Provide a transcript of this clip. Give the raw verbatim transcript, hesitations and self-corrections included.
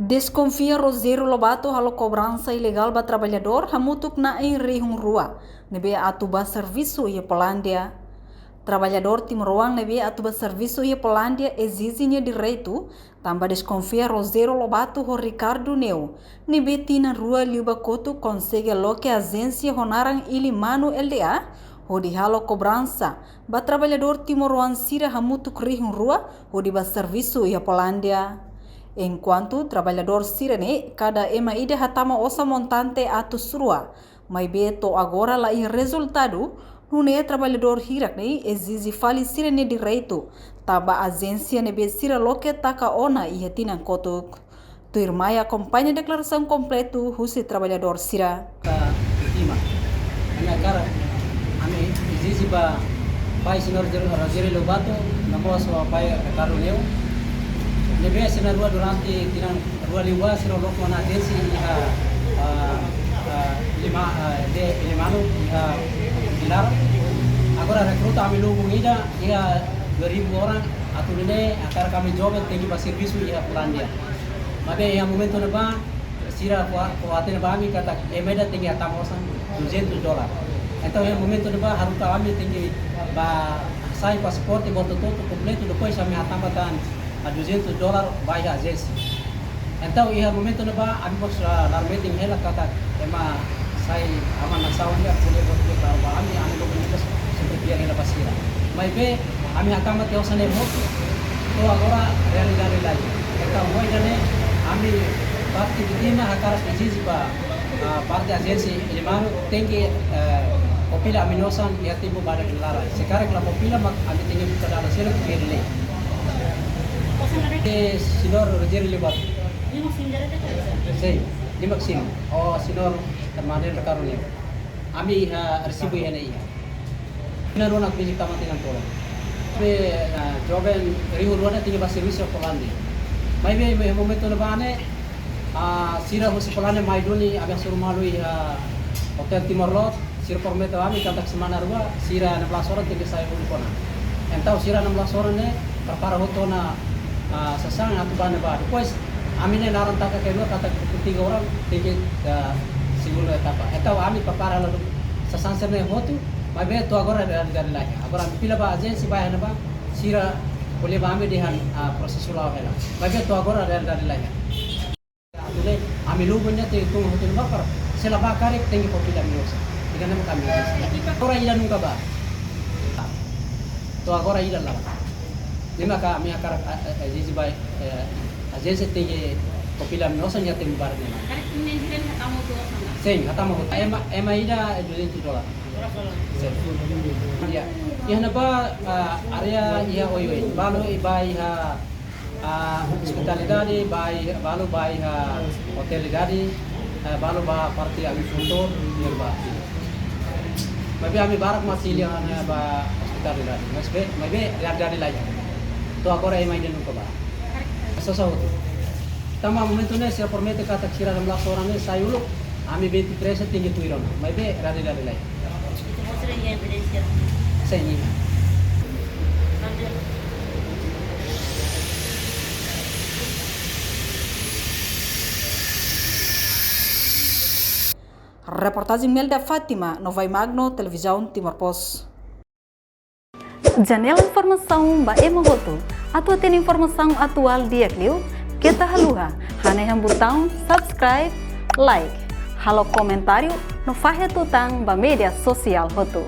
Deskonfia Rogério Lobato halo kobransa ilegál ba traballadór hamutuk na'in rihun rua ne'ebé atu bá servisu iha Polándia. Traballadór timoroan ne'ebé atu bá servisu iha Polándia ezije nia direitu, tanba deskonfia Rogério Lobato ho Ricardo Neu, ne'ebé tinan rua liubá kotuk konsege loke ajénsia ho naran Ilimanu L D A, hodi halo kobransa ba traballadór timoroan sira hamutuk rihun rua hodi bá servisu iha Polándia. Enkuantu traballadór sira-ne'e kada ema ida hatama osan montante atus rua, maibé to'o agora laiha rezultadu, nune'e traballadór hirak-ne'e ezije fali sira-nia direitu, tanba ajénsia ne'ebé sira loke taka ona iha tinan kotuk. Tuirmai akompaña deklarasaun kompletu husi traballadór sira. Ka vítima. Ami hakarak, ami ezije ba pai señór Rogério Lobato, no mós ba pai Ricardo Neu. Ne'ebé sira na'in-rua durante tinan rua liubá sira loke ona ajénsia iha, ah, ah, Ilima-, ah, de Ilimanu iha Pilar. Agora rekruta ami lubun ida iha dua ribu orang atu nune'e hakarak ami joven tenke bá servisu iha Polándia. Maibé iha momentu ne'ebá sira fó, fó hatene ba ami katak ema ida tenke hatama osan duzentos dólar. Entaun iha momentu ne'ebá haruka ami tenke bá hasai pasaporte, buat hotu-hotu kompletu, depois ami hatama tan duzentos dólar ba iha ajénsia. Entaun iha momentu ne'ebá ami mós, ah, laran metin hela katak ema sai aman nasaun ida, ko'alia buat hotu-hotu ba ami, ami lubun ida sempre fiar hela ba sira. Maibé ami hatama tiha osan ne'e hotu, to'o agora realidade laiha. Entaun ohin ne'e ami parte vítima hakarak ezije ba, ah, parte ajénsia Ilimanu tenke, eh, kopila ami-nia osan iha tempu badak nia laran. Se karik la kopila mak ami tenke buka dalan seluk tuir lei. Eh, señór Rogério Lobato. Sin, di'ak, sin. Oh, señór Manuel Ricardo Neu. Ami iha resibu iha ne'e iha. Tinan rua ona bili tama tinan tolu. Be, ah, joven rihun rua ne'e tenke bá servisu Polándia. Maibé, iha momentu ne'ebá ne'e, ah, sira husi Polándia mai duni, ami hasoru malu iha Hotel Timor Leste, sira promete ami katak semana rua, sira enam belas orang tenke sai uluk ona. Entaun sira enam belas orang ne'e prepara hotu ona, ah, sasán atu bá ne'ebá. Depois, ami ne'e laran taka kedua katak tiga orang tenke, ah, segunda etapa. Entaun ami prepara hela sasán sira-ne'e hotu, maibé to'o agora realidade laiha. Agora ami fila ba ajénsia ba iha ne'ebá, sira ko'alia ba ami dehan, ah, prosesu la'o hela. Maibé to'o agora realidade laiha. Atu nune'e, ami lubun ida tenke tun hotu ne'ebá para se la bá karik tenke kopila ami-nia osan. Ida-ne'e mak ami. Agora ida nunka bá. To'o agora ida la bá. Ne'e mak ami hakarak, a, a, a, ezije ba, eh, ajénsia tenke kopila ami-nia osan iha tempu badak ne'e. Karik ne'e sira hatama hotu osan ka? Sin, hatama hotu. Ema, ema ida, eh, duzentos dólar. Sin. Ya. Iha ne'ebá, ah, área iha oioin. Balu bá iha, ah, ospitalidade, bá iha, balu bá iha hotelidade, ah, balu bá parte agrikultór, ne'ebá. Maibé ami barak mak fila ona ba ospitalidade. Maibé, maibé realidade laiha. To'o agora ema ida nunka bá. Sosa hotu. Tanba momentu ne'e sira promete katak sira enam belas orang ne'e sai uluk, ami vinte e três tenke tuir ona. Maibé realidade laiha. Sin, iha. Reportajen Melda Fátima, Novai Magno, Televizaun Timor Post. Janela informasaun ba ema hotu. Atu hatene informasaun atuál di'ak liu, keta haluha hanehan butaun subscribe, like, halo komentáriu no fahe tutan ba média sosiál hotu.